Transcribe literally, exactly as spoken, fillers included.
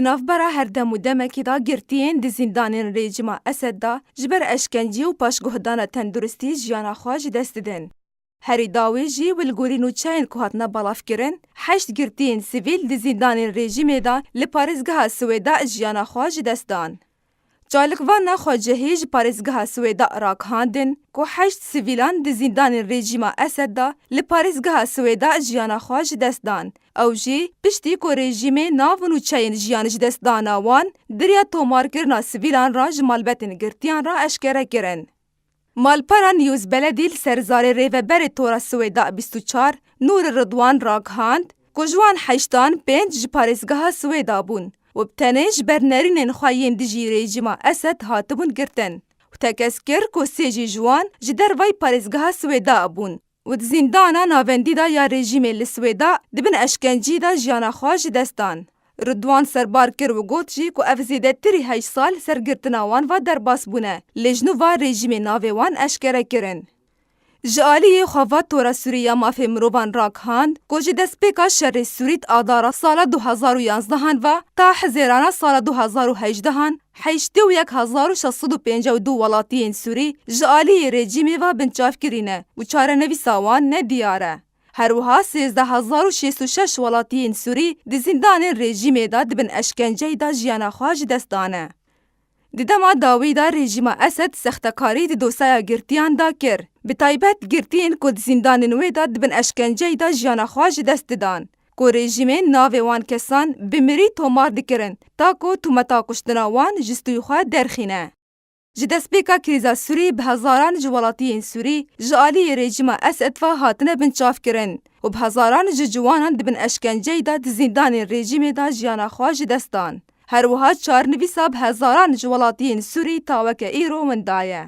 Navbera her dem û demekê de girtiyên di zîndanên rejîma Esed de ji ber eşkencî û paşguhdana tenduristî jiyana xwe ji dest didin. Herî dawî jî û li gorî nûçeyên ku hatine belavkirin, heşt girtiyên sivîl di zîndanên rejîmê de li parêzgeha Swêda jiyana xwe ji dest dan. Çalikvana xwecihî ji parêzgeha Swêda ragihandin ku heşt sivîlan di zîndanên rejîma Esed de li parêzgeha Swêda jiyana xwe ji dest dan. Ew jî piştî ku rejîmê nav û nûçeyên jiyan ji dest dana wan, di riya tomarkirina sivîlan re ji malbetên girtiyan re eşkere kirin. Malpera News Beledî li ser zarê rêveberê Tora Swêda bîst û çar Nûrî Ridwan ragihand ku ji wan heştan pênc ji parêzgeha Swêda bûn û bi tenê ji ber nerînên xwe yên dijî rejîma Esed hatibûn girtin û tekez kir ku sê jî ji wan ji dervayî parêzgeha Swêda bûn û di zîndana navendî de ya rejîmê li Swêda di bin eşkencî de jiyana xwe ji dest dan. Ridwan serbar kir û got jî ku ev zêdetirî heşt sal li ser girtina wan ve derbas bûne, lê ji nû ve rejîmê navê wan eşkere kirin. Ji aliyê xwe ve Tora Sûrî ya Mafê Mirovan ragihand ku ji destpêka şerê Sûrî di Adara sala du hezar û yanzdehan ve ta Hizêrana sala du hezar û hejdehan heştê û yek hezar û şeş sed û pêncî û du welatiyên Sûrî ji aliyê rejîmê ve binçavkirî ne û çarenivîsa wan ne diyar e. Her wiha sêzdeh hezar û şêst û şeş welatiyên Sûrî di zîndanên rejîmê de di bin eşkenceyê de jiyana xwe ji dest dane. Di dema dawî de rejîma Esed sextekarî di dosyaya girtiyan de kir, bi taybet girtiyên ku di zîndanên wê de di bin eşkenceyê de jiyana xwe ji dest didan, ku rejîmê navê wan kesan bi mirî tomar dikirin, ta ku tûmeta kuştina wan ji stûyê xwe derxîne. Ji destpêka krîza Sûrî bi hezaran ji welatiyên Sûrî ji aliyê rejîma Esed ve hatine binçavkirin û bi hezaran ji ciwanan di bin eşkenceyê de di zîndanên rejîmê de jiyana xwe ji dest dan. Her wiha çarnivîsa bi hezaran ji welatiyên Sûrî ta weke îro winda ye.